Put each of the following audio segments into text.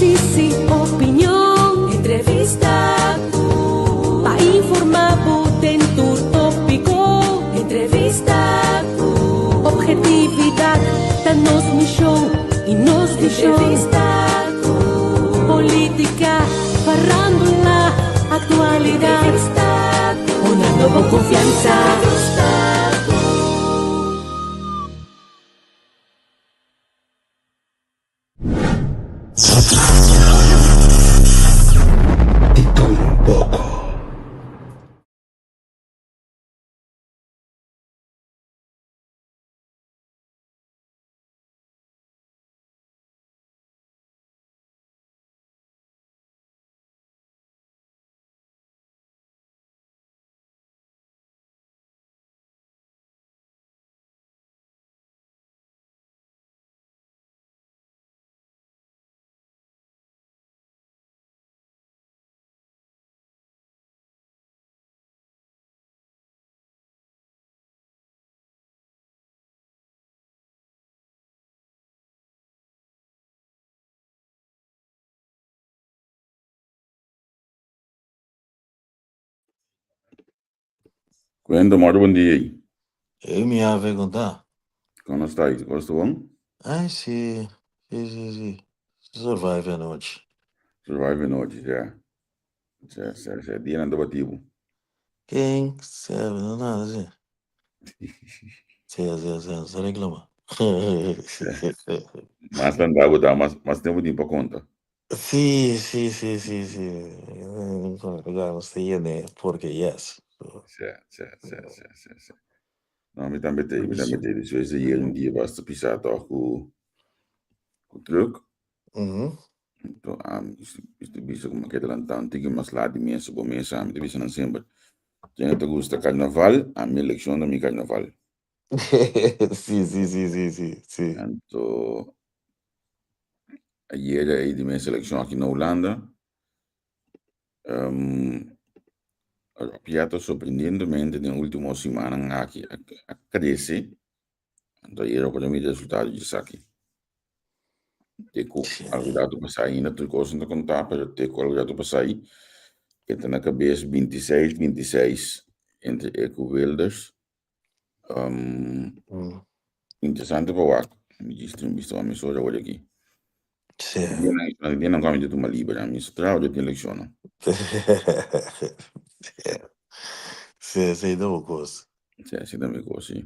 Análisis y opinion. Entrevista cu. Pa informa bo den tur topico. Entrevista cu. Objetividad ta nos mision y nos vision. Entrevista cu. Politica, farándula, actualidad. Entrevista cu. Honrando bo confianza. Entrevista cu. Di tur un poko. Cuento, moro bon dia ei. Ei mi ave con ta. Con nos ta ei? Cos ta bon? Ai si, si si si. Survive anochi. Survive anochi, ja. Ja, ja, ja. Dianan ta bati bo. Ken sabe, no nada si. Si, si, si, no sa reclama. Mas landa bo ta, mas, mas tempo tin pa conta. Sí, sí, sí, sí, sí. Nos ta yende porque yes. Sí, sí, sí, sí, sí, sí. No, mi tambe te, mi tambe te. Despues de ayer un dia basta pisá toch ku ku truck. Anto, mi ta bisa ku mi a keda lantá un tiki mas laat di mesa bo mesa. Mi ta bisa nan semper, Ken ta gusta karnaval, ami elekshon ta mi karnaval. Sí, sí, sí, sí, sí, sí. Anto, ayera ei di mi selekshon aki na Hulanda, Ropiato sorprendentemente den ultimo simannan aki a krese, anto ayera por a mira resultado di esaki. Te ku algu rato pasá ainda tur kos no ta kontá, pero te ku algu rato pasá ei e ta na kabes 26, 26 entre e ku Wilders. Interesante pa wak. Mi djis tin un bista wak mi soja awor aki. Sí. Dianan ku ami ta tuma liber, ami sa traha ora tin elekshonnan. Sí, esei ta bo kos. Sí, esei ta mi kos, sí.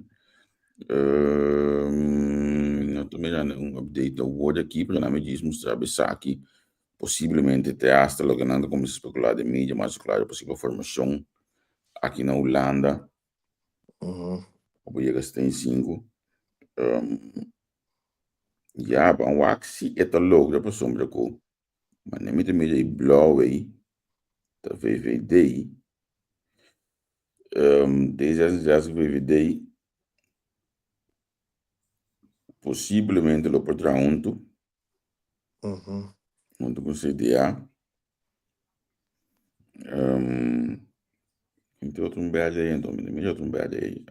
Mi no ta mirando un update awor aki, pero nan mi djis mustra bo esaki. Posiblemente te hasta loke nan ta kuminsá spekulá den media mas klaro posibel formashon aki na Hulanda. Bo por yega 75. Ya, ban wak si e ta logra pasobra ku manera mi ta mira e blou ei ta VVD. D66 VVD posiblemente lo por traha huntu, huntu ku CDA. Tin otro un bèrdè ei anto, mi ta mira otro un bèrdè ei.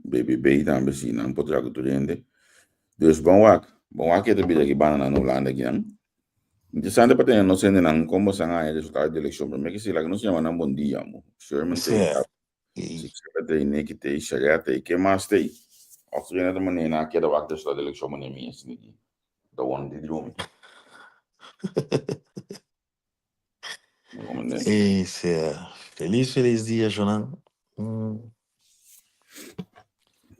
BBB tambe si nan por traha ku tur hende. Dus bon wak, bon wak ke ta bira aki banda nan na Hulanda akinan. Interesante pa tene nos hendenan kon boso a haña resultado di elekshon. Promé ke si laga nos yama nan bon dia amo. Sherman t'ei, Sherman t'ei, Nicky t'ei, Sharia t'ei, ken mas t'ei? Òf tur hende ta manera nan a keda wak resultado di elekshon manera mi esei aki. Ta wòrdu di drumi. Sí, sí. Feliz, feliz dia, Jonan.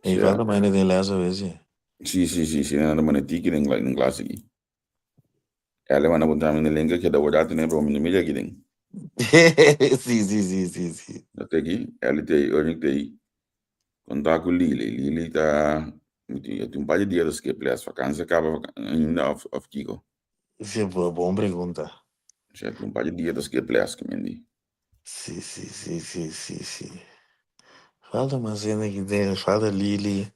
E falta mais den les a veces. Sí, sí, sí, sí, nada mane tiki den den clase aquí. Ele manda botar mi link que da verdade né, pero mi mira aqui den. Sí, sí, sí, sí, sí. Até aqui, ele tem, eu tem. Contar com Lili, Lili tá tem um par de dias que as vakantie acaba ainda of of Kiko. Sí, bon pregunta. Sí, un par di dia ta skip les ke men di. Sí, sí, sí, sí, sí, sí. Falta mas hende aki den, falta Lili,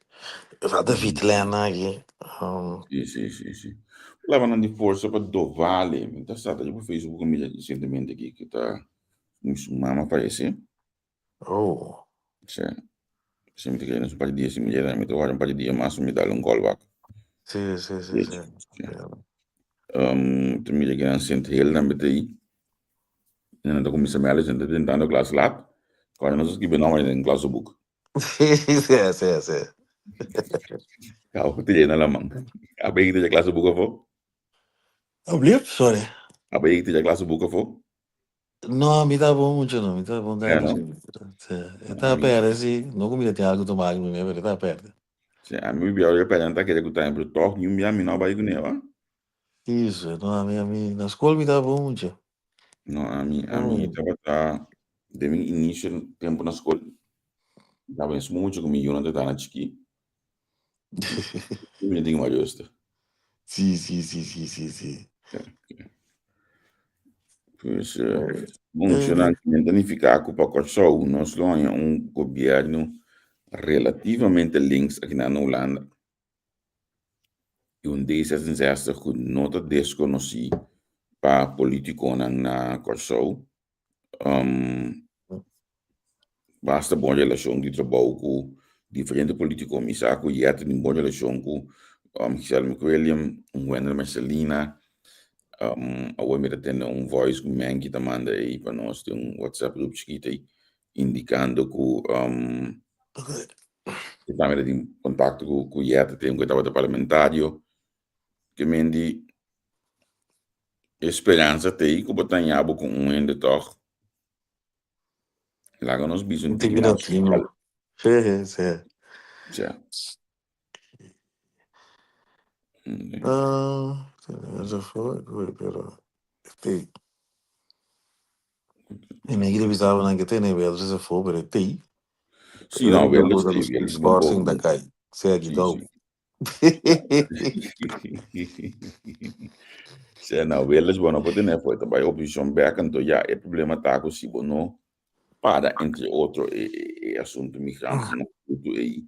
falta Vitlena aki. Sí, sí, sí, sí. Palabranan di forsa pa Dovale. Mi ta sa ta riba Facebook a mira resientemente aki ku ta su mama fayesé. Oh. Sí. Sí, mi ta kere nos un par di dia sin mira, mi ta wara un par di dia mas mi dal un call back. Sí, sí, sí, sí. Sí. Ta mira ki nan Sint Hel tambe ta ei. Nan ta kuminsá mèlda dje, nan ta tentando klas lat. Kòrda nos a skibi nòmber den klasboek. Sí, sí, sí. Kaba ku tira na laman. Abo yega tira klasboek afó? Alblief? Sorry. Abo yega tira klasboek afó? No, mi ta bon mucho no, mi ta bon Ja, tanto no? sí. Sí, e ta perde sí, no ku mi ta tin algo te maken ku mi, pero e ta perde. Sí, ami bibia ora perde nan ta kere ku ta, pero tòg ni un bia mi no a bai kuné, wa. Sí, sí, no, ami, na skol mi ta bon mucho. No, ami, ami tabata den mi inicio tempu na skol, mi tabata mes mucho ku mi yunan ta na chikí. Mi tin varios te. Sí, sí, sí, sí, sí, sí. Pues, eh, funcionalmente nifica ku pa Kòrsou nos lo haña un gobièrnu relativamente links aki na Hulanda i un D66 ku no ta deskonosí pa polítikonan na Kòrsou. Basta bon relashon di trabou ku diferente politiko. Mi sa ku Yette tin bon relashon ku Giselle McWilliam, Wendell Mercelina. Awor mi ta tende un voice ku Menky ta manda ei pa nos den un WhatsApp groep chikito ei, indikando ku e tambe ta tin kontakto ku Yette tempu ku e tabata parlamentario. Ke men di e speransa ta ei ku bo ta haña bo ku un hende tòg. Laga nos bisa un tiki mas latino. Sí, sí. Ja. Ah, pero este e mi quiere bisaba nan que tiene Wilders afo, pero este Sí, no, Wilders, sí, Wilders Schorsing da kai. Sea Sí, quitó. sí. Sea na Wilders bo no por tene afo, e ta bai oposicion bek, anto ya e problema ta ku si bo no para entre otro e e asunto migrantenan brutu ei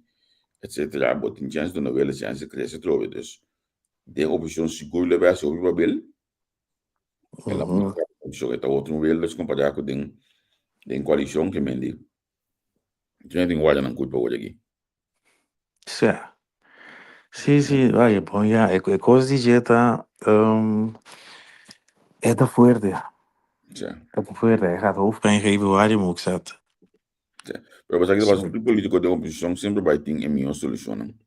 etcetera bo tin chance duna Wilders chance di crece atrobe, dus den oposicion sigur lo bai haci hopi papel, el a mustra oposicion e ta otro un Wilders compara cu den den coalicion ke men di tin guarda nan culpa awor aki. Sea. Sí, sí, vaya, bon ya, e, e kos di dje ta, um, e ta fuerte. Ja. E ta fuerte, e gaat hoofdpijn geven waar je hem ook zet. Ja. Pero pasa que pasa, tu político de oposición siempre bai tin e mihor solucionnan.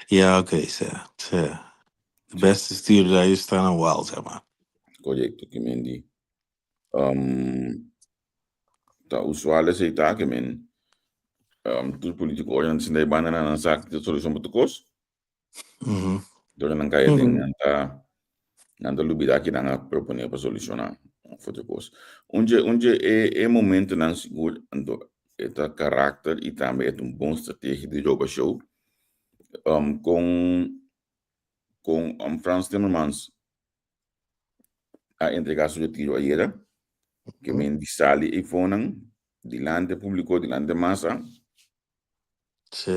Ja, oké, okay, sea, sea. De beste stuurlui staan aan wal, zeg maar. Correcto, ke men di. Um, ta usual esei ta ke men um, tur politico ora nan sinta e banda nan nan sa ki solucion pa tur kos. Ora nan kaya den nan ta nan ta lubida ki nan a propone pa soluciona of otro kos. Un dje un dje e e momentonan sigur anto e ta karakter i tambe e ta un bon strategia di roba show um, kon kon um, Frans Timmermans a entregá su retiro ayera, ke men di sali eifonan dilante públiko, dilante masa. Sí.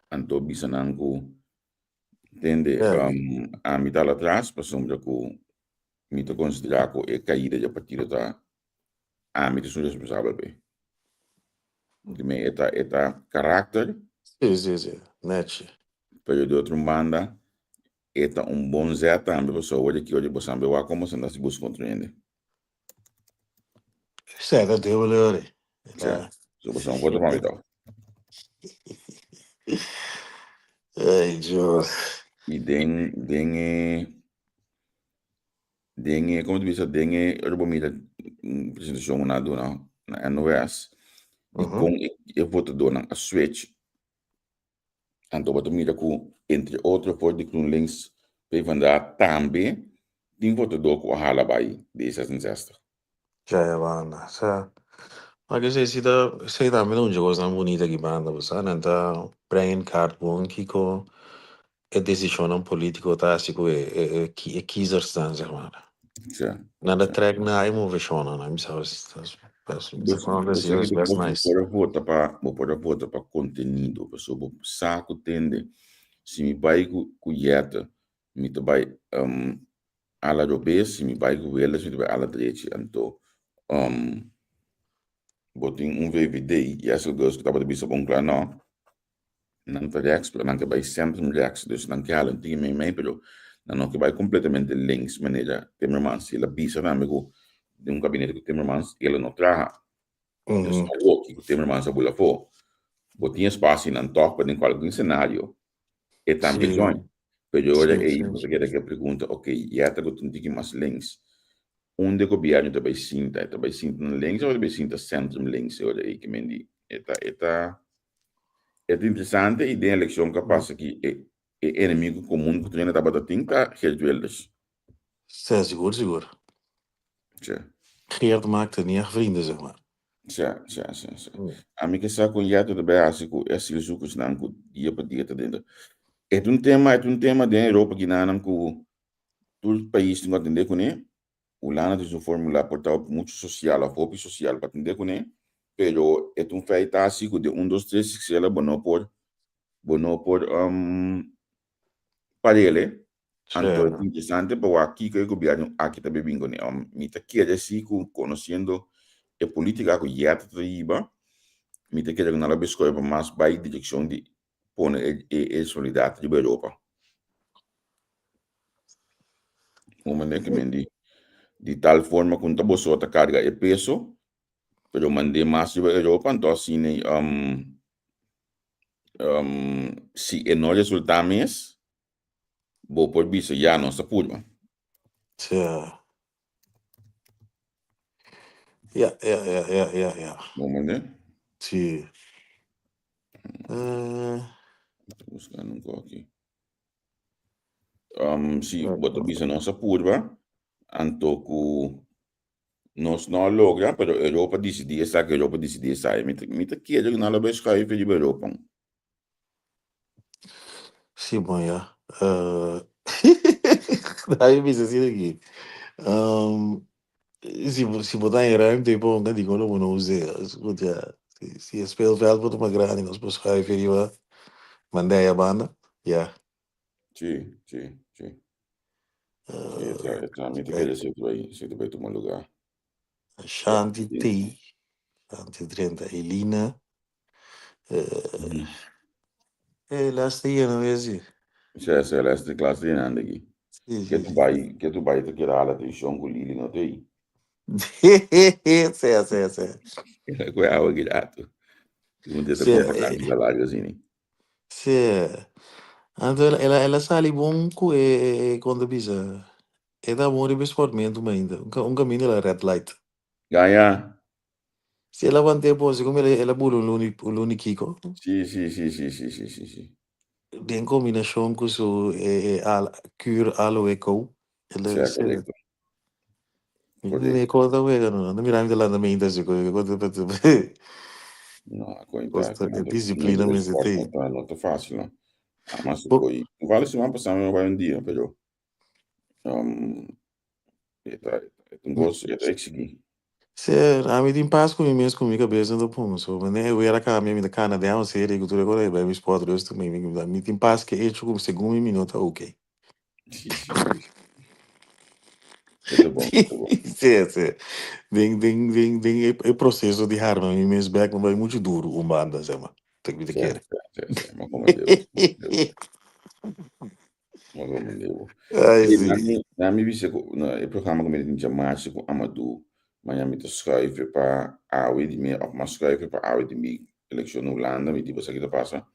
Anto bisa nan ku tende um, ami ta al atras pasobra ku mi ta konsiderá ku e kaida di e partido ta ami ta esun responsabel p'e. Di men e ta e ta karakter. Sí, sí, sí. Nechi. Pero di otro banda E ta un bon zet tambe pasobra awor di ki ora di bo sambe wak como senta si buska otro hende. Esei ta dubbel ori. Sa, so bo sa un foto pa mi tog. Ay, Dios. I den, den e, den e, como ta bisa, den e, ora bo mira un presentacion cu nan a duna na NOS, di con e votadornan a switch. Anto bo ta mira ku entre otro for di GroenLinks, PvdA tambe tin votadó ku a hala bai D66. Ya ya banda sa ma ke esei si ta esei tambe ta un dje kosnan bunita aki banda bo sa nan ta bring in kaart bon kiko e desishonnan politiko ta hasi ku e e kiezersnan zeg maar. Sa. Nan ta trek na e moveshonnan nan mi sa Bo sa ki bo por a vota pa bo por a vota pa kontenido pasobra bo sa ku tende si mi bai ku ku Jette mi ta bai ala robes si mi bai ku Wilders mi ta bai ala drechi anto bo tin un VVD Jessel Gus ku tabata bisa bon kla no nan ta rechts pero nan ke bai centrum rechts dus nan ke hala un tiki mei mei pero. Nan no ke bai kompletamente links manera Timmermans. El a bisa tambe ku den un kabinete ku Timmermans el a no traha. Dus awor kiko Timmermans a bula afó, bo tin espasionan tòg pa den kualke senario e tambe join. Pero e ora ei bo ta keda ku e pregunta, ok, ya ta ku ta un tiki mas links, unda e gobièrnu ta bai sinta? E ta bai sinta na links òf e ta bai sinta centrum links e ora ei? Ke men di e ta e ta e ta interesante i den elekshon ku a pasa aki e e enemigu komun ku tur hende tabata tin ta Geert Wilders. Sa, sigur sigur. Sa. Geert maakte niet echt vrienden, zeg maar. Sa, sa, sa, sa. Ami ke sa kon ya ta bai hasi ku e asielzoekersnan ku dia pa dia ta dentro. E ta un tema, e ta un tema den Europa kinanan ku tur pais tin ku atendé kuné. Hulanda tin su fórmula por ta muchu sosial òf hopi sosial pa atendé kuné, pero e ta un feit asi ku den un dos tres siksela bo no por bo no por parele. Anto e ta interesante pa wak kiko e gobièrnu aki ta bebin kuné. Mi ta kere si ku konosiendo e polítika ku yèt ta hiba, mi ta kere ku nan lo beskohe pa mas bai direkshon di pone e e solidat riba Europa. Un manera ke men di di tal forma ku no ta boso ta karga e peso, pero mand'é mas riba Europa, anto asina si e no resultá mes, bo por bisa ya nos ta purba. Tja. Ja, ja, ja, ja, ja, ja. Bo mande? Sí. Uh, Ta buscando un koki. Si bo ta bisa nos a purba, anto ku nos no a logra, pero Europa disidí esaki, Europa disidí esaki. Mi ta, mi ta kere ku nan lo bai schuiven riba Europa. Sí, bon, ya. Uh, Daai bisa asina aki. Um, si, si bo ta in ruimte, ponga di kono bo no us'é. Goed, ja. Si, si e speelveld por ta mas grandi, nos por schuiven riba Mandaya banda. Ja. Sí, sí, sí. Sí, esta, esta, mi ta kere si bai, si bai tuma lugar. Shanti T. Shanti 30. Elina. Eh, eh, laatste hier nou is ie. Sí, sí, laatste klas die aan de Sí, Ke sí, tu sí. bai, ke tu bai te kere hala atención ku Lili no te. Sí, sí, sí. Ku awa girato. Ku te Sí, comportar salario así. Sí. Anto el, el, el a sali bon ku e, e, kon ta bisa. E ta bon riba e sportmentu mainta. Un, un kaminda el a red light. Ya, ya. Si el a want'é bon, segun mi el a bula un luni, un luni kiko. Sí, sí, sí, sí, sí, sí, sí, sí. Den kombinashon ku su e, e al, kuur aloe kou. El a, Sí, sí. korekto. Mi Korekto. ko ta wega no. No mira mi ta lanta mainta si ko. Ko ta No, kointa, Kosta e kointa. disiplina No, mester sport tei. no ta, no ta fácil, no. Amas Bo, koi. Vale siman pasá mi bai un dia, pero um, e ta, e ta un kos, e ta eksigí. Ser, ami tin pas ku mi mes ku mi kabes no ta pon. So, wanneer e weer a kambia mi ta kana den un serie ku tur e kos bai mi sport rustig mi mi mi tin pas ku e hecho ku segun mi mi no ta oké. Sí, sí, sí. E ta bon, e ta bon. Sí, sí. Den den den den e e proseso di harma mi mes bek mi bai muchu duru un banda, zeg maar. Ta mi ta Sí, kere. sí, sí, sí. Ma komende bo, ma komende bo. Ma komende bo. Ai, Hey, sí. nami, nami bisa ku na e programa ku mi tin djamarse ku Amadou, mañana mi ta schuiven pa awe di mi, of mas schuiven pa awe di mi elekshon na Hulanda, mi di bo sa ki ta pasa.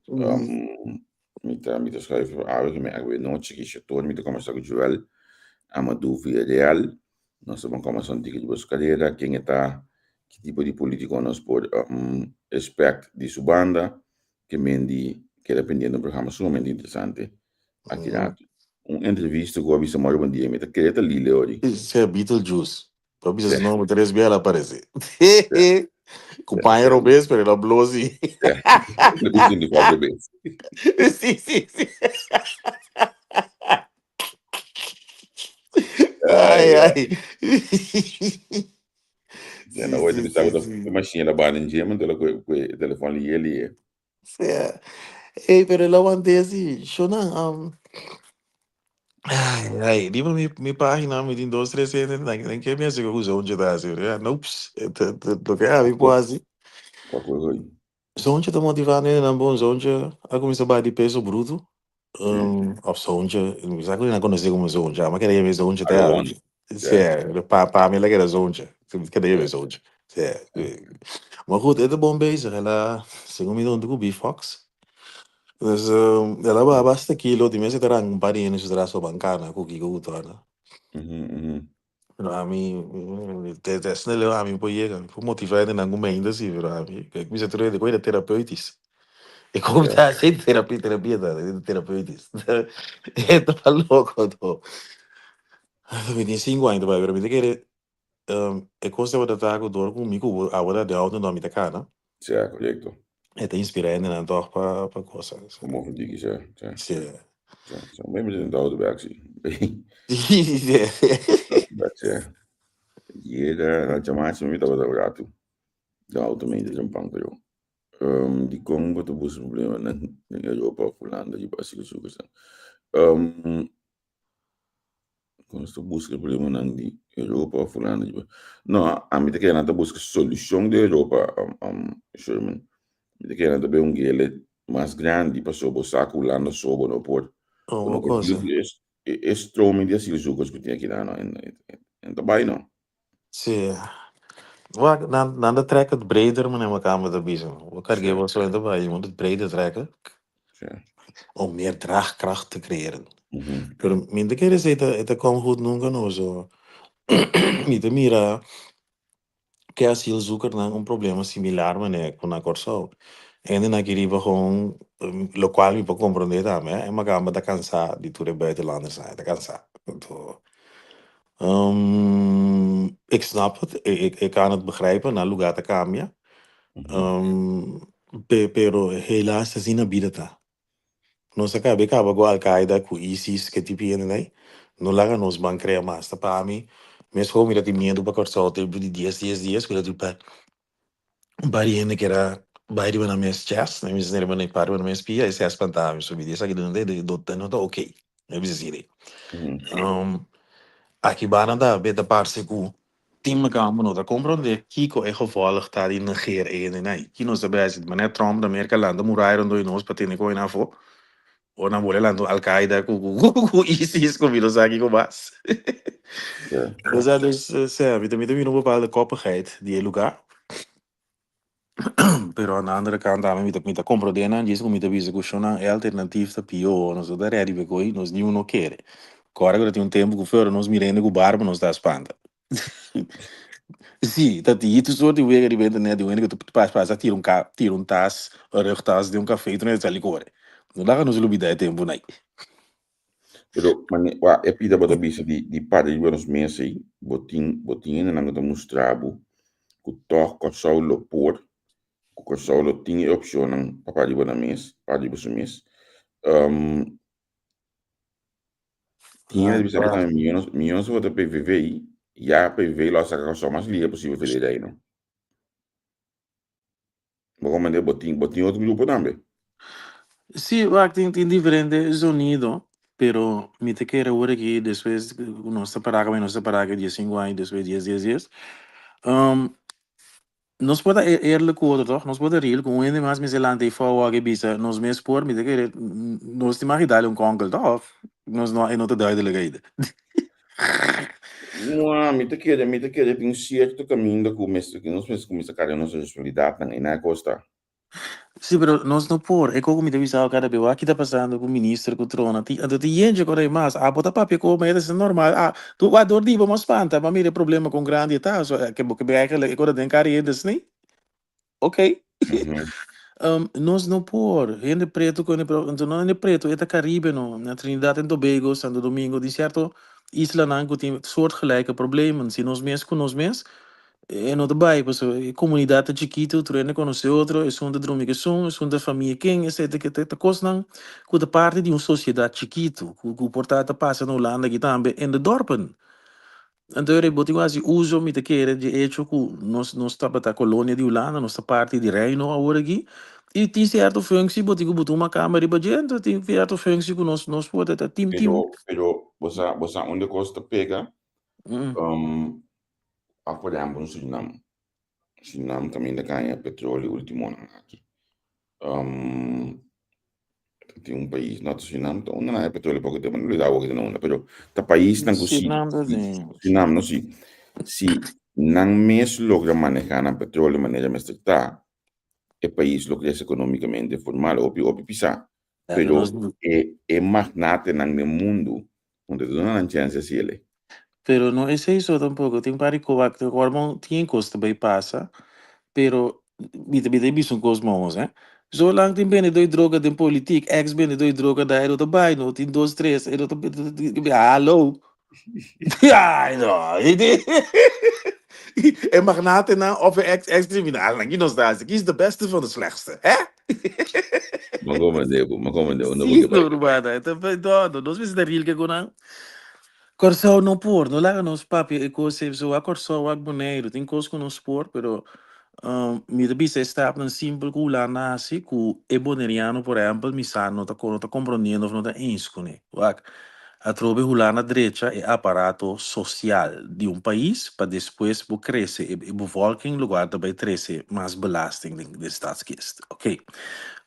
Um, Mi ta mi ta schuif awe ku mi awe nochi ki shetor mi ta kombersa ku Joel Amadou Villarreal. Nos ta ban kombersa un tiki riba su karera, ken e ta, ki tipo di politiko nos por expect di su banda, ke men di keda pendiente un programa sumamente interesante aki rato. Un entrevista ku a bisa mòrdu bon dia, mi ta kere ta Lile ori. Sea Beetlejuice. Pa bisa Sí. su nombre tres biaha el aparece. Sí. Cu paña robes, pero el a blo si. Sí. El a bisa 24 bes. Sí, sí, sí. Ai, ai. Ja, nou Sí, hoor je sí, bisa sí, ku sí. e machine la banda en gym, entonces ku e telefon lié lié. Sí. Ey, pero el aguanté así. Shonan, Ai, ai, riba mi, mi página mi tin dos, tres hende, nan, nan ke mi hasi ku Zoontje ta hasi. Ja, nope. Loke ami por hasi. Kwa kwa hoi? Zoontje ta motivando hendenan bon. Zoontje a kuminsá baha di peso bruto. Um, of zoontje, mi sa ku nan konosé komo zoontje, ama kere yeme zoontje te Aruban. Sí, pa, pa mi la kere zoontje. Kere yeme zoontje. Sí. Maar goed, het is bon bezig. Ela, segun mi don ku B-Fox. Dus um, ela ba basta kilo, di mese terang un par di hende su tras pa bancana ku kiko ku torna. Pero ami, te te snel ami por yega, mi por motivá hendenan ku mente si, pero ami, kijk mi sa tur hende ku ta terapeutisch. E kon ta hasi terapia, terapia ta, terapeutisch. E ta loko to. Mi tin sinku aña ta bai, pero mi ta kere e kos tabata ta ku dor ku mi ku bo awe ta den outo no mi ta kana. Sea, korekto. E ta inspirá hendenan tòg pa pa kosa. Pa move diki, sea, sea. Sí. Sea, sea. Mi mester den outo bèk, si. Bèk, sea. Yega na chamachi mi tabata un ratu den outo mi den pan pero dikon bo ta buska problemanan den Europa òf Hulanda riba asielzoekersnan? Kon nos ta buska e problemanan di Europa of Hulanda di No, ami ta kere nan ta buska solushon di Europa, Sherman. Mi ta kere nan ta bay un gele mas grandi pasobra bo sa ku Hulanda so bo no por Oh, bo no bo por cosa. deal ku e e stroming di asielzoekers ku tin aki nan no en ta bay no. Sí. Wak, nan nan ta trek het breder, meneer Makamba ta bisa. Bo karg'é Sí. bo so en ta bay, je moet het breder trekken. Sí. Om meer draagkracht te creëren. Pero mi ta kere esei ta e ta kom goed nunca no so mi ta mira ke asielzoekernan un problema similar mane ku na Kòrsou. Hendenan aki riba gewoon lokual mi por komprondé tambe e makamba ta kansá di tur e buitenlandersnan e ta kansá. Anto ik snap het, ik ik kan het begrijpen nan lugá ta kambia. Pero helaas asina bida ta. Nos a kaba e kaba ku Al Qaeda, ku ISIS, ku e tipo hende ei. No laga nos ban krea mas. Ta pa mi, mes hopi mi ta tin miedu pa Kòrsou tempu di dies dies dies ku ta tin pa un par di hende keda bai riba nan mes chest, nan mes riba nan par riba nan mes pia, esei a spanta mi. So mi di esaki no ta oké. Mi a bisa asina. Aki banda ta ta parse ku Tin mekamba no ta komprondé kiko e gevolg ta di negeer e hendenan. Ki nos ta bai hasi? Manera Trump na Merka lanta muraya rondó di nos pa tene koe nan afó? O nan bole lanta un Al-Qaeda ku ku ISIS ku mi no sa kiko mas. Osea dus sea mi ta mi ta mira un bepaalde koppigheid di e lugá. Pero aan de andere kant tambe mi ta mi ta komprondé nan djis ku mi ta bisa ku shonnan e alternatief ta pió, nos no ta ready pa e koi, nos niun no kere. Kòrda ku ta tin un tempu ku fuera nos mira hende ku barba nos ta spanta. Sí, ta tin tur soort di wega riba internet di un hende ku ta pas pasa tira un ka tira un tas, un rugtas den un kafé i tur hende sali kore. No laga nos lubida e tempunan ei. Pero mane wak e pida bo ta bisa di di parti di buenos mes ei bo tin bo tin hendenan ku ta mustra bo ku tòg Kòrsou lo por ku Kòrsou lo tin e opshonnan pa parti bo nan mes parti bo su mes tin hende ta bisa ku tambe mihó nos mihó nos vota PVV ya PVV lo a saka Kòrsou mas lihe posibel for di e reino. Bo comprende? Bo tin, bo tin otro grupo tambe. Sí, wak, tin, tin diferente zonido, pero mi ta kere awor aki despues ku nos ta para kaminda nos ta para aki dies sinku aña despues dies dies dies. Um, nos por ta e- eerlijk ku otro toch? Nos por ta real ku un hende mas mester lanta ei fou wak i bisa nos mes por, mi ta kere nos tin mag di dal un konkel toch? Of nos no e no ta duidelijk ainda. Mua, mi ta kere, mi ta kere tin cierto caminda cu mester, cu nos mester cuminsa carga nos responsabilidadnan y na e cos ta. Sí, pero nos no por. E koko mi ta bisa cada be, wak ki ta pasando cu minister cu trona. Ti, anto tin yentje cu rei mas. Abo ta papia cu ma e ta normal. Ah, tu wak door di bo mo spanta, ma mira e problema con grandi e ta. So, ke bo ke eigenlijk e kos ta den cara hende asina. Ok. Um, nos no por. Hende preto ku hende preto, anto no hende preto, e ta Caribe no. Na Trinidad en Tobago, Santo Domingo, di cierto islanan ku tin soortgelijke problemen. Si nos mes ku nos mes, e no ta bai, pasobra e komunidat ta chikitu, tur hende konosé otro, esun ta drumi ku esun, esun ta famia ken, esei ta ta kosnan ku ta parti di un sosiedat chikitu, ku ku por ta ta pasa na Hulanda aki tambe, en de dorpen. Anto e bo tin ku hasi uso, mi ta kere, dje echo ku nos nos tabata kolonia di Hulanda, nos ta parti di Reino awor aki, i tin sierto functie bo tin ku bo tuma kamba riba dje, anto tin sierto functie ku nos nos por ta tin tin. Pero pero bo sa bo sa unda kos ta pega? Um, a por ehempel un Surinam. Surinam kaminda kaña petroleo ultimonan aki. Um, Tin un pais, no ta Surinam, ta unda nan e petroleo poko tempo, no olbida awor na unda, pero ta paisnan ku si, Surinam ta tin. Surinam no si, si nan mes logra maneha nan petroleo manera mester ta, e pais lo krese ekonomikamente formal, hopi hopi pisá. Pero e e magnatenan den mundu no ta duna nan chèns así elei. Pero no esei so tampoco, tin par di ko wak tin tin kos ta bay pasa, pero mi ta mi ta bisa un kos mos eh, so lang tin bendedor di droga den politik, ex bendedor di droga da e no ta bay no, tin dos tres e no ta hallo ay no e magnatenan of e ex ex criminalnan ki nos ta hasi, kies de beste van de slechtste hè. Ma komende bo, ma komende bo, no Sí, bo ke bai. no, ruman, no, no, nos mester ta rilke ku nan. Kòrsou no por, no laga nos papia e kos ei, pasobra wak Kòrsou, wak Boneiru, tin kos ku nos por, pero mi ta bisa e stapnan simpel ku Hulanda a hasi ku e boneriano por ehèmpel mi sa no ta no ta komprondiendo òf no ta eens kuné. Wak, atrobe Hulanda drecha e aparato sosial di un pais pa despues bo krese e e bevolking lokual ta bai trese mas belasting den den statskist. Oké.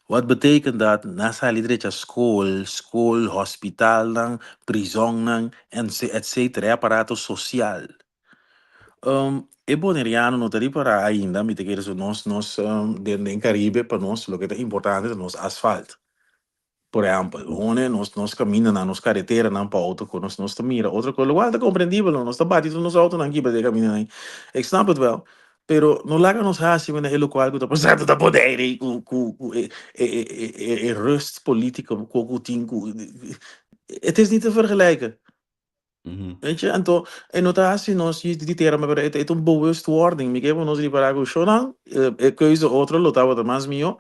Wat betekent dat? Nan sali drecha skol, skol, hospitalnan, prizonnan, et cetera, e aparato sosial. E boneriano no ta ripará ainda, mi ta kere so nos nos den den Caribe pa nos loke ta importante ta nos asfalt. Por ehèmpel, hone nos nos kamindanan, nos kareteranan pa outo ku nos nos ta mira otro kos, lokual ta komprendibel no, nos ta bati tur nos outonan kibra den e kamindanan. Ik snap het wel, pero no laga nos hasi manera e lokual ku ta pasando na Bonaire ei ku ku ku e e e e rust politiko ku ku tin ku het is niet te vergelijken. Weet je, anto e no ta hasi nos di di tera, pero e ta un bewustwording. Mi ke pa nos ripará ku shownan e keuze otro lo tabata mas mihó.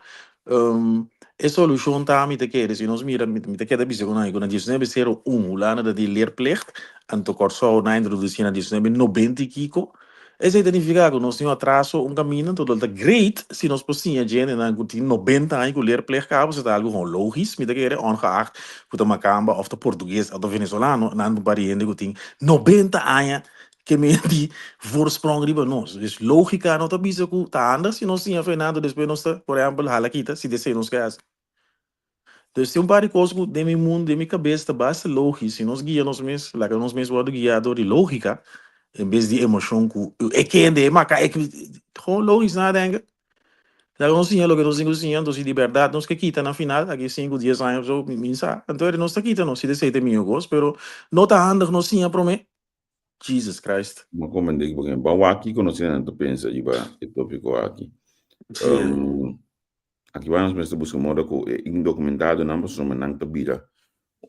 E solushon ta mi ta kere si nos mira mi ta keda bisa ku nan ku na diesnuebe sero un Hulanda ta di leerplicht, anto Kòrsou nan a introdusí na diesnuebe nobenta i kiko. Esei ta nifiká ku nos tin un atraso un kaminda, anto lo ta great si nos por siña djentenan ku tin nobenta aña ku leerplicht kaba, pasobra ta algu gewoon logis, mi ta kere, ongeacht ku ta makamba òf ta portugues òf ta venezolano, nan ta un par di hende ku tin nobenta aña ke men di voorsprong riba nos. Dus logika no ta bisa ku ta handig si nos siña Fernando despues nos ta, por ehèmpel, hala kita si ta esei nos ke hasi. Dus tin un par di kos ku den mi mundu, den mi kabes ta basta logis. Si nos guia nos mes, laga nos mes wòrdu guiá dor di lógika en bes di emoshon ku e kende, e maka, e Gewoon logis nadenken. Laga nos siña loke nos tin ku siña, anto si di bèrdat nos ke kita na final, aki sinku, dies aña of so, mi sa. Anto eri nos ta kita nos, si ta esei ta e mihó kos, pero no ta handig nos siña promé. Jesus Christ. Bo komprendé ki bo ban wak kiko nos hende ta pensa riba e topiko aki. Aki bai nos mester buska moda ku e indokumentadonan pasobra nan ta bira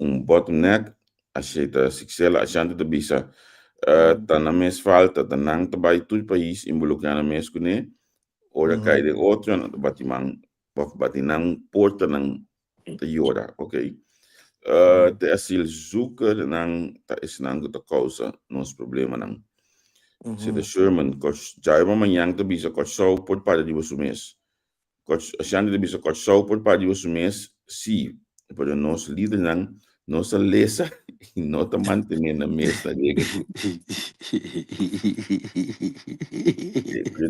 un bottleneck, ashe ta Sixela Ashanti ta bisa ta nan mes falta, ta nan ta bai tur pais involukrá nan mes kuné, ora kai den otro nan ta bati man òf bati nan portanan ta yora, ok. Te asielzoekernan ta esnan ku ta kousa nos problemanan. Seta Sherman, Djairma mañan ta bisa Kòrsou por para riba su mes. Ashanti ta bisa Kòrsou por para riba su mes, sí, pero nos lidernan no sa lesa i no ta mantené nan mes na regla.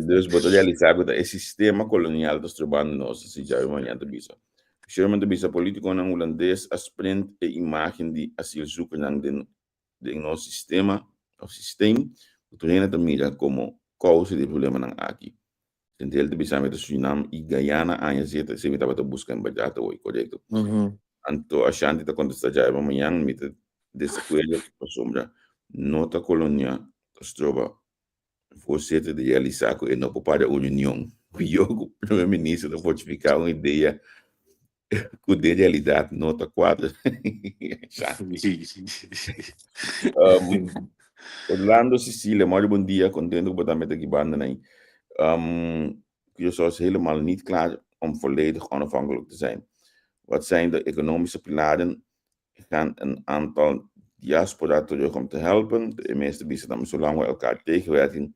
Dus bo ta realisá ku ta e sistema kolonial ta strobando nos, así Djairma mañan ta bisa. Sherman ta bisa politikonan hulandes a sprint e imágen di asielzoekernan den den nos sistema of systeem ku tur hende ta mira komo kousa di e problemanan aki. Centel ta bisa mi ta Surinam i Guyana aña zeta esei mi tabata buska en bèrdat awor, korekto. Anto Ashanti ta kontestá djawe mañan mi ta desakuerdo pasobra no ta kolonia ta stroba Voorzitter di realisá ku e no por para un reunion ku yo ku Primer Minister ta fortifiká un idea ku den realidat no ta kuadra. Um, Orlando Cecilia, Mario, bon dia. Contento ku bo tambe ta aki banda nai. Um, Curaçao is helemaal niet klaar om volledig onafhankelijk te zijn. Wat zijn de economische pilaren gaan een aantal diaspora terug om te helpen. De meeste bisa dan zolang we elkaar tegenwerken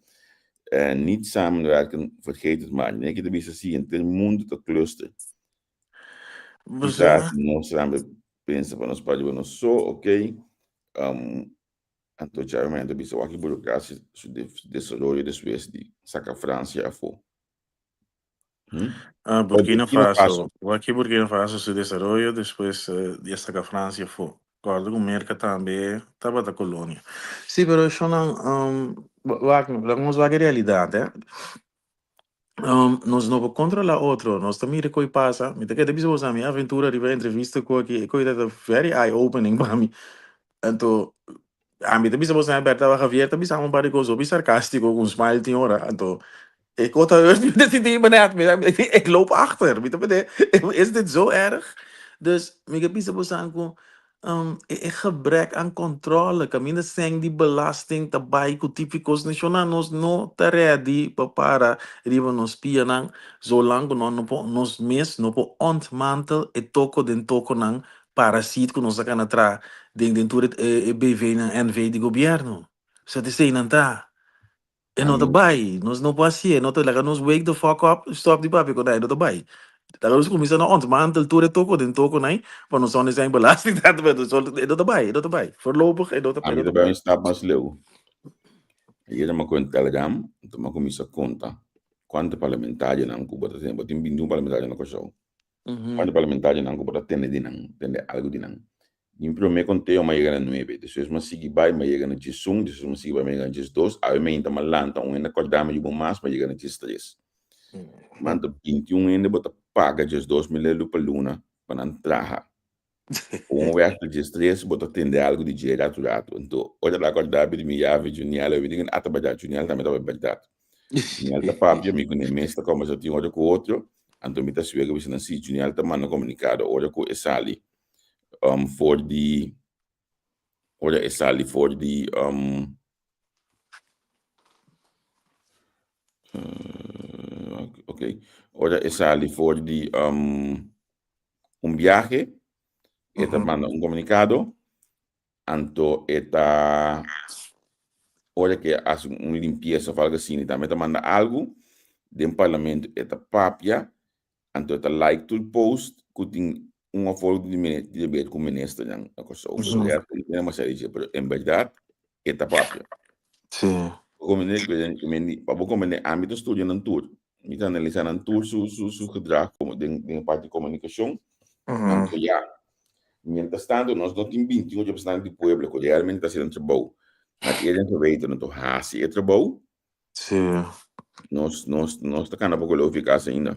en niet samenwerken, vergeet het maar. Nee, de bisa si in mundo ta cluster. Quizás nos sabe pensa pa nos pari nos so, ok. Um, anto charamente bisa waki burocracia su desaroyo despues di saca Francia afo. Hm? Ah, Oh, Burkina Burkina Faso. Faso. Wak Burkina Faso su desaroyo despues di a saka Francia afó. Kòrda ku Merka tambe tabata kolonia. Sí, pero shonnan, wak, laga nos wak e realidat, eh. Nos no por kontrolá otro, nos ta mira koi pasa. Mi ta keda bisa boso, mi aventura riba e entrevista ku aki, e koi ta very eye opening pa mi. Anto, ami ta bisa boso, Berta Javier ta bisa mi un par di kos hopi sarkástiko ku un smile tin ora. Anto, e kos ta mi ta sinti mi net, mi ik loop achter. Mi ta pende, is dit zo erg? Dus mi ke bisa boso ku e gebrek aan controle, kaminda sèn di belasting ta bai ku tipi kos nashonal, nos no ta ready pa para riba nos pianan zolang ku nos no por nos mes no por ontmantel e toko den tokonan parasiet ku nos a kana traha den den tur e BV-nan NV di gobièrnu. Sa ta esei nan ta. E no ta bai, nos no por hasié, no ta laga nos wake the fuck up, stop di papia ku nai, no ta bai. Laga nos kuminsá na ontmantel tur e toko den toko nai, pa nos zònde zijn belasting tantu pero e no ta bai, e no ta bai. Voorlopig e no ta Ami e no ta ta bai bai. un stap mas leu. Ayera mi a kohe Telegram, anto mi a kuminsá konta kuantu parlamentarionan ku bo ta tene. Bo tin bintiun parlamentario na Kòrsou. Kuantu parlamentarionan ku bo ta tende di nan, tende algu di nan. Di mi promé konteo mi a yega na nuebe, despues mi a sigui bai mi a yega na diesun, despues mi a sigui bai mi a yega na diesdos, awe mainta mi a lanta un hende a kòrda mi riba un mas mi a yega na diestres. Manta bintiun hende bo ta paga 12.000 elu pa luna pa nan traha. Un wèk ta diestres bo ta tende algu di dje ratu ratu. Anto ora el a kòrda mi di mi yavi Juniel, mi di ata bèrdat Juniel tambe tabata bèrdat. Juniel ta papia mi ku ne mes ta kòmbersá tin ora ku otro, anto mi ta suega bisa nan si Juniel ta manda komunikado ora ku e sali um, for di ora e sali for di um, uh, ok ora e sali for di um, un viaje e ta manda un comunicado anto e ta ora que hace un limpieza of algo así tambe ta manda algo den parlamento e ta papia Anto e ta like tur post ku tin un of otro di di deber ku ministernan na Kòrsou. Pero ya tin demasiado di dje, pero en bèrdat e ta papia. Sí. Pa bo komprende ami ta studia nan tur. Mi ta analisá nan tur su su su gedrag komo den den e parti di komunikashon. Anto ya, mientras tanto nos no tin 21 representante di pueblo ku realmente ta hasi nan trabou. Nan eren geweten nan ta hasi e trabou. Sí. Nos, nos, nos ta kana poko leu fi kas ainda.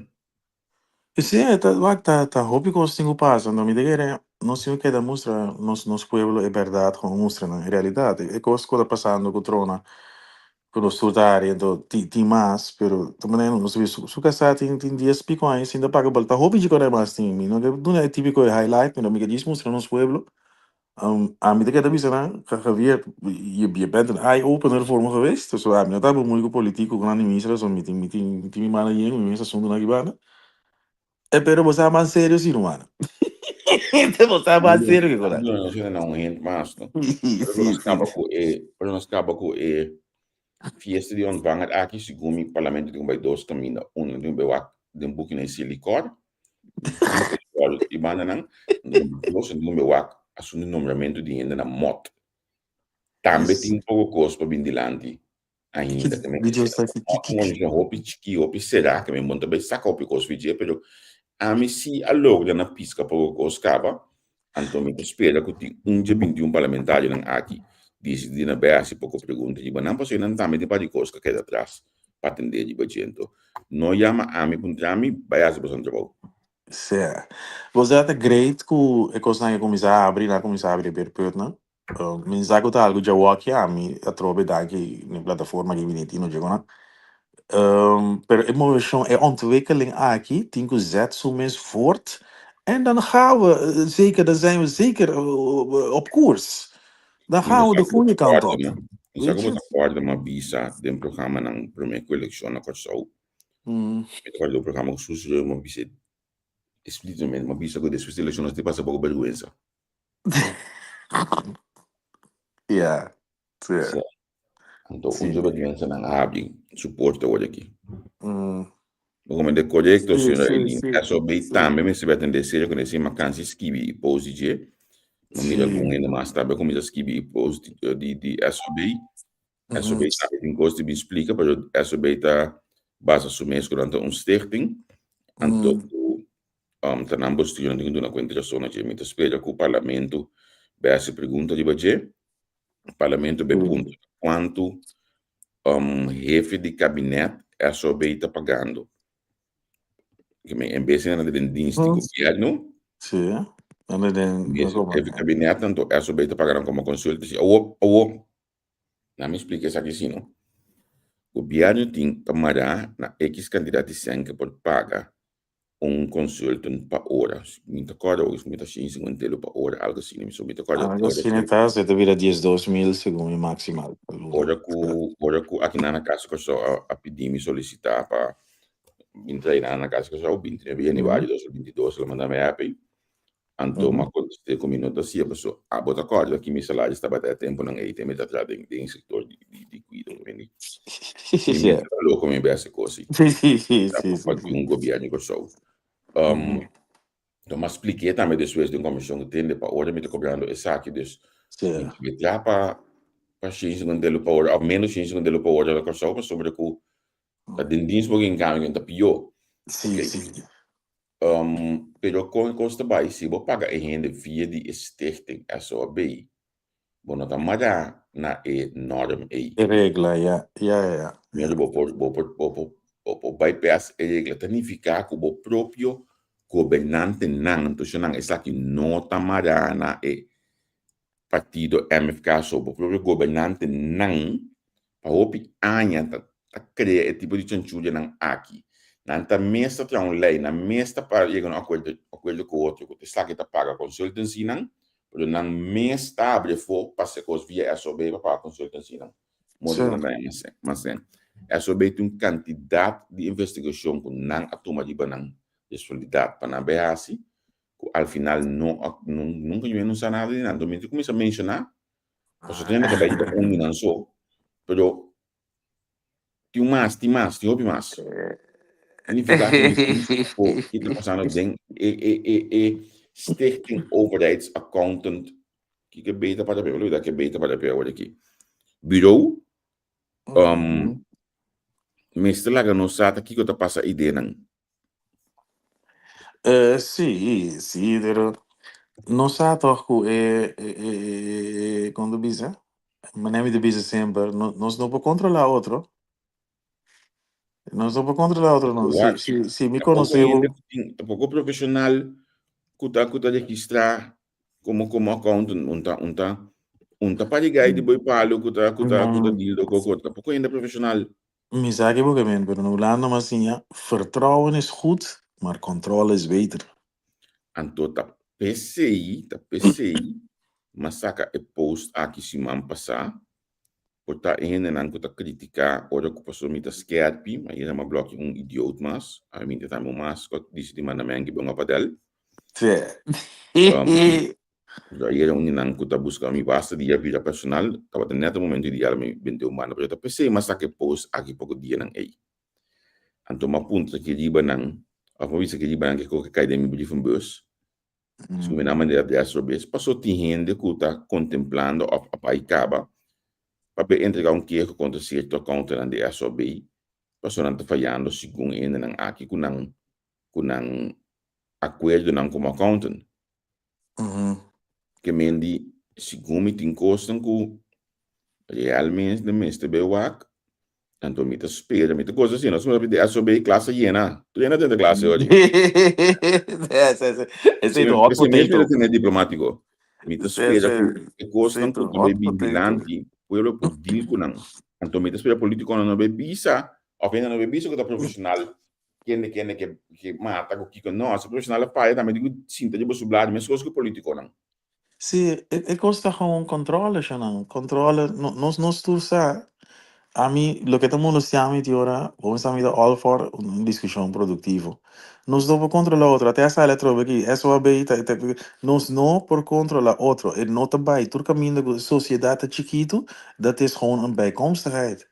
Sí, ta, wak, ta, ta hopi kos tin ku pasa. No, mi ta kere nos tin ku keda mustra nos, nos pueblo e bèrdat, kon mustra nan e realidat. E kos ku ta pasando ku trona, ku nos tur ta ari, anto tin, tin mas, pero ta manera nos ta bisa, su, su kasá tin, tin dies piko aña sin ta paga bal. Ta hopi djikor mas tin. Mi no ke duna e tipiko e highlight, pero mi ke djis mustra nos pueblo Ami ta keda bisa nan, Javier, je, je bent een eye-opener voor me geweest. Dus ami no ta bemoei ku politiek ku nan minister, so mi tin, mi tin, mi tin mi mana yen, mi mes asuntunan aki banda. E pero bo sa mas serio si ruman. Bo sa mas serio ke konan. No, no sena na un hint mas, no. Pero nos kaba ku e, pero nos kaba ku e fiesta di ontvanger aki, segun mi parlamento tin ku bai dos kaminda. Uno, tin ku bai wak den buki na e Silicor, I bandanan, nos a number wak asuntu di nombramentu di hende na mòt. Tambe tin poko kos pa bin dilanti ainda. Ke men un organisashon hopi chikí, hopi será, ke men bon ta bai saka hopi kos fi dje, pero ami si a logra na piska poko kos kaba, anto mi ta spera ku tin un dje 21 parlamentarionan aki disidí na bai hasi poko pregunta riba nan, pasobra nan tambe tin par di kos ku a keda atras. pa tende riba djento. No yama ami puntra mi, bai hasi boso trabou. Sea. Bo sa ta great ku e kosnan a kuminsá habri, nan a kuminsá habri e beerputnan. Mi sa ku ta algu djawoki ami atrobe danki na e plataforma aki bini tin no dje konan. Pero e moveshon, e ontwikkeling aki tin ku zet su mes voort en dan gaan we zeker, dan zijn we zeker op koers. Dan gaan we de goede kant op. Mi sa ku bo ta kòrda mi a bisa den programanan promé ku elekshon na Kòrsou. Mi ta kòrda den un programa ku Suzy Reu mi a bisa eksplísitamente mi a bisa ku despues di elekshon nos tin pasa poko bèrgwensa. Ya, sí. Anto un dje bèrgwensanan a habri su porta awor aki. Bo komende korekto, señora Eileen. SOB tambe mester bai atendé serio ku esei makansi skibi i post di dje. No mira algun hende mas tambe a kuminsá skibi i post di di SOB. SOB tambe tin kos di bin splika, pero SOB ta basa su mes ku nan ta un stichting. Anto ku ta nan bestuur nan tin ku duna kuenta rason na dje. Mi ta spera ku parlamento bai hasi pregunta riba dje. Parlamento bai puntra kuantu hefe di kabinet SOB ta pagando. En bes di nan ta den dienst di gobierno. Sí, nan ta den. Hefe di kabinet anto SOB ta paga nan komo consultancy. Awor, awor, Na mi splika esaki si no. Gobièrnu tin ta mará na ekis kantidat di sèn ke por paga un consultant pa ora. Mi ta kòrda ois mi ta shin sinkuentelu pa ora, algu asina. Mi so mi ta kòrda Algu ora asina ku ta, se ta bira 12,000 segun mi maximal pa luna. ora ku ora ku akinan na Kas di Kòrsou a a pidi mi solisitá pa bin traina na Kas di Kòrsou, 29 yanüari 2022 el a manda mi app ei. Anto m'a kontest'é ku mi no ta hasié paso abo ta kòrda ki mi salaris tabata e tempunan ei te mi ta traha den den sektor di di kuido mi mi mester ta loko mi bes e kos ei ta pa di un gobièrnu di Kòrsou. Anto m'a splik'é tambe despues den komishon ku tende pa ora mi ta kobrando esaki dus mi ta bai traha pa pa shen sinkuenta elu pa ora òf ménos shen sinkuenta elu pa ora na Kòrsou pasobra ku ta den dienst bo gen kambio ta pió. Oké. Pero kon e kos ta bai si bo paga e hende via di e stichting SOAB, bo no ta mará na e norm ei. E regla, ya, ya, ya, ya. Mira bo por, bo por, bo por, bo por bypass e regla. Ta nifiká ku bo propio gobernantenan, entonces nan esaki no ta mará na e partido MFK so bo propio gobernantenan pa hopi aña ta ta crea e tipo di chanchullanan aki. Nan ta mes ta traha un ley, nan mes ta pa yega na un acuerdo acuerdo cu otro cu esaki ta paga consultancynan, pero nan mes ta habri afo pa haci cos via SOB pa paga consultancynan. Modo cu nan ta haña mas mas sen. SOB tin un cantidad di investigacion cu nan a tuma riba nan responsabilidad pa nan bay haci cu al final no a nunca yo no sa nada di nan. Enton mi ta cuminsa menciona pasobra tin hende ta bay riba un di nan so, pero tin mas, tin mas, tin hopi mas. Significa cu mi tin po ki ta pasando den e e e e Stichting Overheidsaccountant ki ke beta para pe, olbida ke beta para pe awor aki. Bureau um, mester laga nos sa ta kiko ta pasa idenan. Sí, sí, pero no sa toch ku e, e, e, e, e, kon ta bisa? Manera mi ta bisa semper, no, nos no por kontrolá otro. Nos no por kontrolá otro, no. Si, Wak, si, si mi ta poko konosé bo, hende ku tin, ta poko profeshonal ku ta ku ta registrá komo komo accountant, un ta un ta un ta parigay di boi palu ku ta ku ta ku ta mm, deal ku ku ta poko hende profeshonal. Mi sa ki bo ke men, pero na Hulanda mas siña, vertrouwen is goed, maar controle is beter. Anto ta p'esei, ta p'esei m'a saka e post aki siman pasá, por ta e hendenan ku ta kritiká ora ku pasobra mi ta skèrpi, ma yera m'a blòkia un idioot mas, a mi ta tambe un mas ku a disidí manda mi anki bon apadèl. Sí. Ayera un di nan ku ta buska mi basta dia bida personal, tabata nèt e momento ideal mi bende un banda, pero ta p'esei m'a saka e post aki poko dianan ei. Anto m'a puntra ki riba nan, òf m'a bisa ki riba nan ke koke kai den mi brievenbus, si mi nan manda e adrès robes, paso tin hende ku ta kontemplando òf a bai kaba pa be entregá un keho kontra sierto akountonan di SOB, paso nan ta fayando segun e hendenan aki ku nan ku nan akuerdonan komo accountant. Ke men di, segun mi tin kosnan ku realmente mester bai wak, anto mi ta spera, mi ta gosa asina, nos di SOB klas a yena, tur hende a drenta klas e ora ei. Esei ta hot Esei mes mi ta potato. tene diplomatiko. Mi ta spera ku e kosnan Esei ku ta ta bai hot bin potato. dilanti, pueblo por deal ku nan. Anto mi ta spera politikonan no bai bisa, òf hende no bai bisa ku ta profeshonal Kende kende ke ke mata ku kiko no, si profesional a faya tambe tin ku sinta riba su blad meskos ku politikonan. Sí, e e kos ta gewoon controle shanan, controle, no nos nos tur sa, ami loke ta molestia mi tin ora, bo mester mi ta all for un diskushon produktivo, nos no por controla otro, ate a sali atrobe aki, SOAB ta ta nos no por controla otro, e no ta bai, tur kaminda ku sosiedat ta chikitu, dat is gewoon een bijkomstigheid.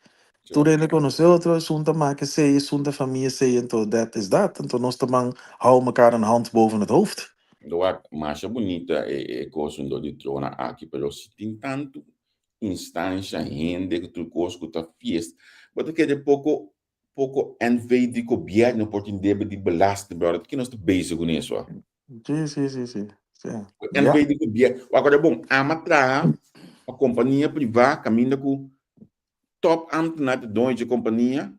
Tur hende konosé otro, esun ta make esei, esun ta famia esei, anto dat is dat. Anto nos ta ban hou mekaar een hand boven het hoofd. Lo wak masha bunita e e kos rondó di trona aki, pero si tin tantu instansha, hende ku tur kos ku ta fiesta, bo ta kere poko. poko NV di gobièrnu por tin debe di belasting, brother. Ki nos ta bezig ku neso? Sí, sí, sí, sí. Sí. NV di gobièrnu. Wak ora bon, ama traha pa kompania privá kaminda ku top ambtenaar ta doño dje kompania.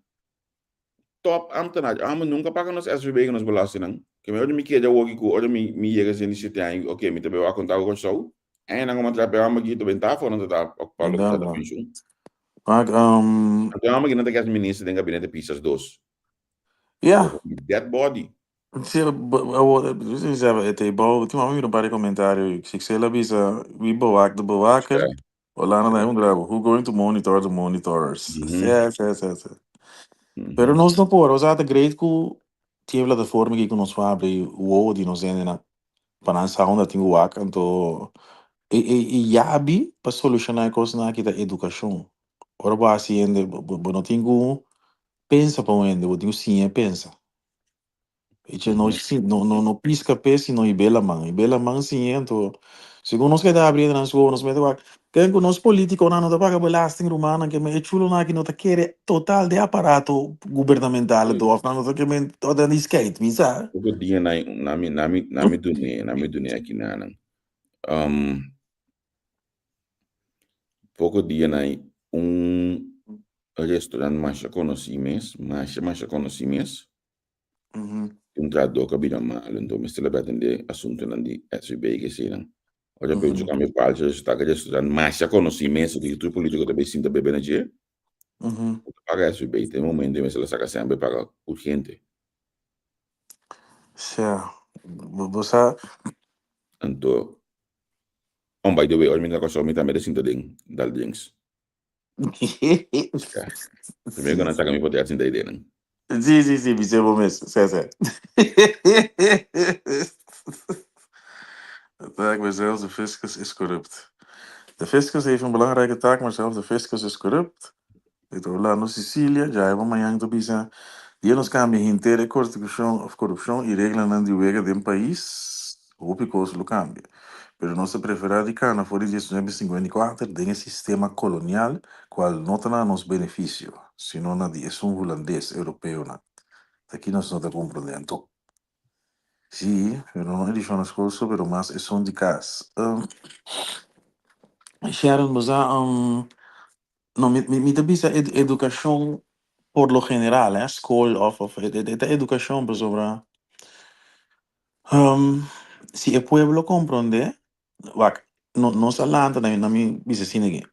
Top ambtenaar. Amo nunka paga nos SVB ku nos belastingnan. Ke mi ora mi keda awoki ku ora mi mi yega 67 aña, oke, mi ta bai wak konta ku Kòrsou. Añanan ku mi a traha pa e hòmber aki ta bentá afó, nan ta ta pa loke ta ta penshun. Wak, um. Anto e hòmber aki nan ta keda minister den gabinete Pisas dos. Ja. Dead body. Sí, awor, e ta bou, tin mami mira un par di komentario. Sixel a bisa, wie bewaakt de bewaker? Ja. Holanda na un grabo. Who going to monitor the monitorers? Mm -hmm. Sí, sí, sí, sí. Mm -hmm. Pero nos no por, o sea, ta great ku tin plataforma ki ku nos por abri wowo di nos hendenan pa nan sa unda tin ku wak. Anto e, e, e yabi pa solushoná e kosnan aki ta edukashon. Ora bo hasi hende, bo, bo no tin ku pensa pa un hende, bo tin ku siña pensa. Eche no, si, no, no, no pisca pes sino hib'é laman. Hib'é laman siñ'é anto segun nos keda abri nan su nos mete wak. Ken ku nos politikonan no ta paga belasting rumannan ke men e chulonan aki no ta kere total den aparato gubernamental anto of nan no ta ke men ota di skeit mi sa. Poko dia na na mi na mi na mi dun'é na mi dun'é aki nanan. Um, poko dia na un restaurant masha konosí mes, masha masha konosí mes. Un trahadó ku a bira malu, enton mester a bai atendé asuntunan di SVB i eseinan. Ora ku e kambia palchi, resulta ku e restaurant masha konosí mes, ku tur polítiko ta bai sinta bebe na dje, no ta paga SVB. Te e momento ei mester a saka sèn pa e paga urgente. Sea, bo sa. Anto, oh by the way, ora mi ta na Kòrsou mi tambe ta sinta den dal drinks. Ja. Primero ku nan saka mi poder sinta ei den. Sí, sí, sí, bis'é bo mes. Sè, sè. De taak bij zelfs de fiscus is corrupt. De fiscus heeft een belangrijke taak, maar zelfs de fiscus is corrupt. Dit Orlando Sicilia, djae bo mañan ta bisa, Dia nos cambia henter e constitucion of corrupcion y reglanan di wega den pais, hopi cos lo cambia. Pero nos ta prefera di cana for di diesnuebe sinkuenta i kuater den e sistema colonial cual no ta na nos beneficio, sino na di esun hulandes, europeonan. Ta ki nos no ta comprende anto. Si, pero no edicion na school so, pero mas esun di cas. Sharon, bo sa, No, mi, mi, mi ta bisa ed, educacion por lo general, eh, school of, of e, e ta educacion pasobra um, si e pueblo comprende, wak, no, nos a lanta, na, na mi bisa asina aki,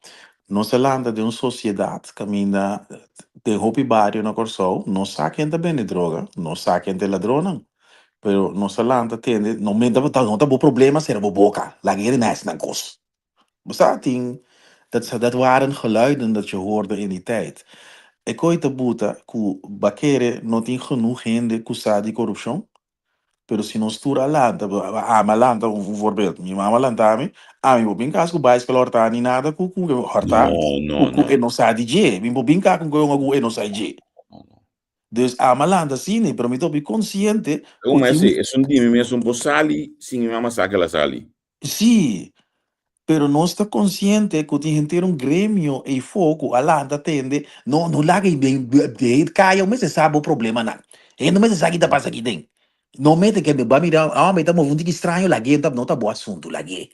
nos a lanta den un sociedad kaminda den hopi bario na Kòrsou, no sa ken ta bende droga, no sa ken ta e ladronnan, pero nos a lanta tende, no me ta, no ta bo problema sera bo boka, laga hende na hasi nan kos. Bo sa tin, dat, dat waren geluiden dat je hoorde in die tijd. E kooi ta buta ku bakere no tin genoeg hende ku sa di korupshon, pero si nos tur a lanta, ami a lanta, un voorbeeld, mi mama a lanta mi, ami bo bin kas ku baiskel horta ni nada ku ku horta No, no, ku ku no. e no sa di dje, mi bo bin ka ku un ku e no sa di dje. No, no. Dus ami a lanta asina, pero mi ta hopi konsiente Ku ku tin esei, esun di mi mes un por sali sin mi mama sa ke el a sali. Sí, pero nos ta konsiente ku tin henter un gremio eifó ku a lanta tende, no, no laga ei den den kaya, bo mester sa bo problemanan. Hende mester sa ki ta pasa aki den. No mete ke bo a mira, ah, mi ta move un tiki straño, lag'é, no ta bo asuntu, lag'é.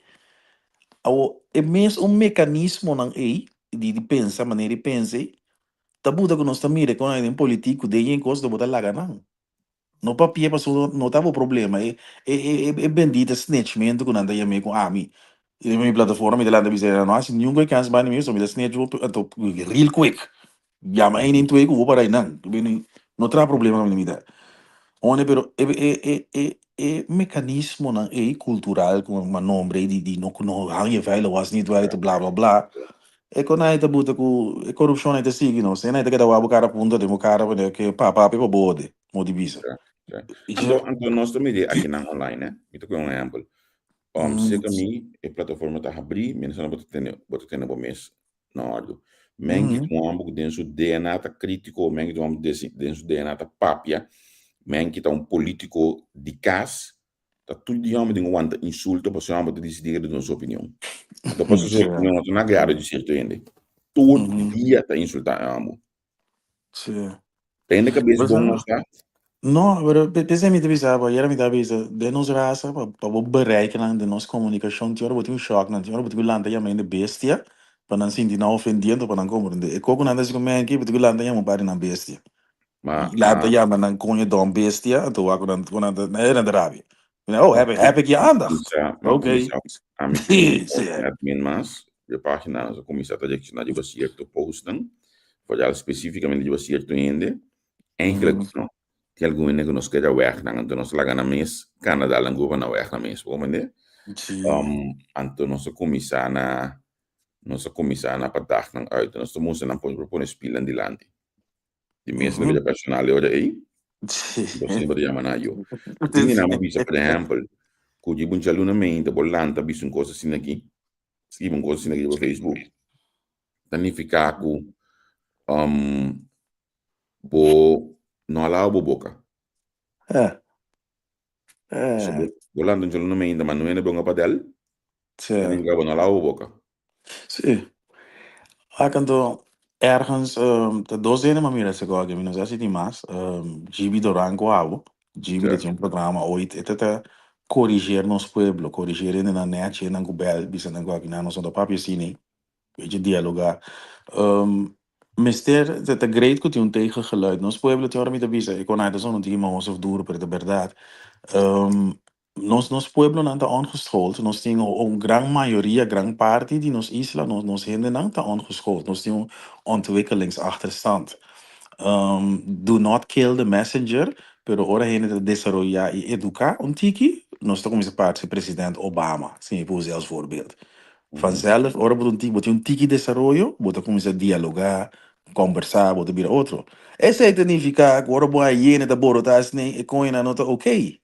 Awor, e mes un mekanismonan ei di di pensa, manera di pensa ei, ta buta ku nos ta mira kon den politik ku den yen kos bo ta laga nan. No papia pasobra no ta bo problema. E e e e bendita snitchmento ku nan ta yam'é ku ami. Riba mi plataforma mi ta lanta bisa nan no hasi niun kos kans banda mi pasobra mi ta snitch bo anto real quick. Yama ein en twee ku bo para einan. No traha problema kaminda mi ta. Hone pero e e e e e mekanismonan ei kultural ku mi a nombra ei di di no no hang je vuile was niet buiten bla bla bla. E kon ai ta buta ku e korupshon ai ta sigui nos. E nai ta keda wak bo kara punta den bo kara pasobra ke pa papia pa bo hode, mo di bisa. Ja, ja. Anto, anto nos ta mira akinan online, eh. Mi ta kohe un ehempel. Um, Serka mi, e plataforma ta habrí, mientras bo ta tene, bo ta tene bo mes na òrdu. Men ki ta un hòmber ku den su DNA ta krítiko, men ki ta un hòmber den su DNA ta papia, men ki ta un polítiko di kas, Ta tur di hòmber tin ku wanta insulto pasobra hòmber ta disidí riba duna su opinion. Anto pasobra su opinion no ta na agrado di sierto hende. Tur dia ta insultá e hòmber. Sí. Ta hende kabes bon nos ta? No, pero p'esei mi ta bisa bo, ayera mi ta bisa, den nos rasa, pa pa bo bereik nan den nos komunikashon, tin ora bo tin un shòk nan, tin ora bo tin ku lanta yama hende bestia, pa nan sinti nan ofendiendo, pa nan komprende. E koko nan ta hasi ku mi aki, bo tin ku lanta yama un par di nan bestia. Ma, Lanta ma, yama nan koño don bestia, anto wak ku nan, ku nan ta, nan ta rabia. Mi nan, oh, ma heb, heb ik je aandacht? kuminsá, ma Oké. kuminsá, ami ku Sí, sí. admin mas, di e página nos a kuminsá ta reakshoná riba sierto postnan, vooral spesífikamente riba sierto hende. Eigenlijk no, tin algun hende ku nos keda wèg nan, anto nos laga nan mes kana dal nan grupo nan wèg nan mes, bo comprende? Sí. Anto nos a kuminsá na, nos a kuminsá na padag nan uit, nos ta mustra nan por pone spilnan dilanti. Di mes na bida personal e ora ei, bo semper ta yama nan yo. Tin di nan a bisa, por ehèmpel, ku di bo djaluna meinta bo lanta bisa un kos asina aki, skibi un kos asina aki riba Facebook, ta nifiká ku bo no a laba bo boka. So bo lanta un djaluna meinta, ma no hende bon a padel, ta nifiká bo no a laba bo boka. Sí. Ak anto ergens ta dos hende m'a mira esaki aki, mi no sa si tin mas, Gibi Doran ku abo. Gibi ta tin un programa ooit, e ta ta koriger nos pueblo, koriger hendenan nèchi, hendenan ku bèl, bisa nan ku aki nan nos no ta papia asina, bechi dialogá. Mester ta great ku tin un tegengeluid. Nos pueblo tin ora mi ta bisa, e konai ta sona un tiki mahos of duro, pero ta bèrdat. Nos nos pueblonan ta ongeschoold, nos tin un gran mayoria, gran parti di nos isla, nos nos hendenan ta ongeschoold, nos tin un ontwikkelingsachterstand. Do not kill the messenger, pero ora hende ta desaroya y educa un tiki, nos ta cuminsa parse president Obama, si mi por usa als voorbeeld. Vanzelf, ora bo ta un tiki, bo tin un tiki desaroyo, bo ta cuminsa dialoga, combersa, bo ta bira otro. Esey ta nifica cu ora bo a yene ta borota asina, e coñonan no ta okay.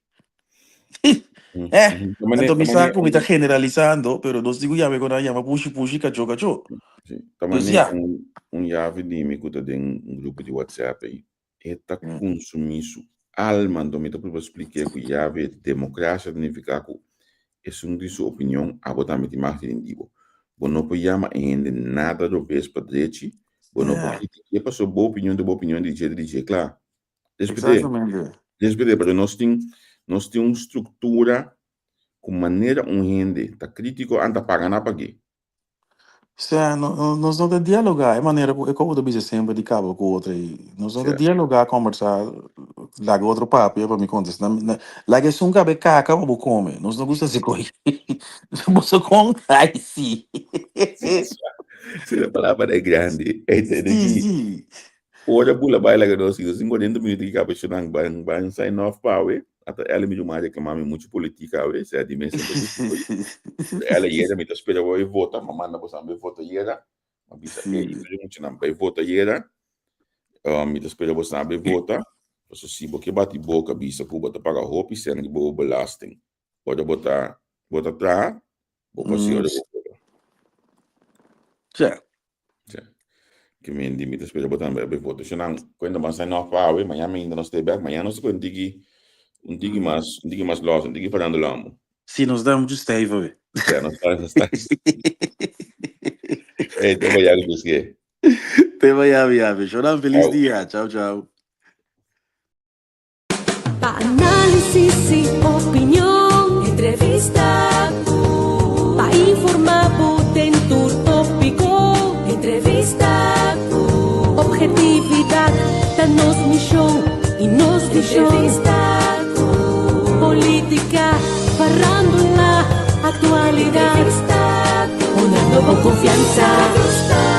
Eh, anto mi sa ku mi ta generalisando, pero nos diku yama ku nan yama pushi pushi kachó kachó. Sí, ta Dus mane ya. un yavi di mi ku ta den un grupo di WhatsApp ei, e ta kunsumí su alma, anto mi ta prueba splik'é ku yavi demokrasia ta nifiká ku esun tin su opinion, abo tambe tin mag di den di bo. Bo no por yama e hende nada robes pa drechi, bo no por kritik'é pasobra bo opinion ta bo opinion di dje ta di dje, kla. Respet'é. Exactamente. Respet'é, pero nos tin, nos tin un struktura ku manera un hende ta krítiko anta paga na pag'é. Sea, no, no, nos no ta dialogá e manera ku e kobo ta bisa semper di kaba ku otro ei. Nos no ta Sea. dialogá, kombersá, laga otro papia pa mi kontestá. Na, na, laga esun kabe kaka pa bo kome. Nos no gusta hasi koi. Boso kon? Ai, si. Si e palabra ta grandi, ei ta Sí, di sí. Ora bula bai laga nos i nos tin 40 minuto ki kaba shonang ban ban sign off pa awe. Ata Ella mi juma reclama mi mucho politica awe, sea di mes semper gusta koy. Pero Ella yera mi ta spera bo bai vota, ma manda bo san bai vota yera. Ma bisa e Sí. i mucha nan bai vota yera. Mi ta spera bo san bai vota. Paso si bo ke bati boka bisa ku bo ta paga hopi sen di bo belasting. Ora bo ta bo ta traha, bo por si ora bo vota. Tja. Tja. Ke men di mi ta spera bo tambe a bai vota. Shonang, kuenta mas sign off pa awe, mañana ainda nos ta bek, mañana nos ta ku un tiki, un tiki mas, un tiki mas los, un tiki farándula amo. Si, nos ta muchu stijf awe. Tja, nos ta, nos ta. Ey, te mañana ku Dios ke. Te mañana, mi amigo. Shonang, feliz Chao. dia. Chao, chao. Pa análisis y opinion, entrevista ku. Pa informá bo den tur tópiko, entrevista ku. Objetividad ta nos mishon y nos vishon. Entrevista ku. Polítika, farándula, aktualidat. Entrevista ku. Hunando bo konfiansa. Entrevista.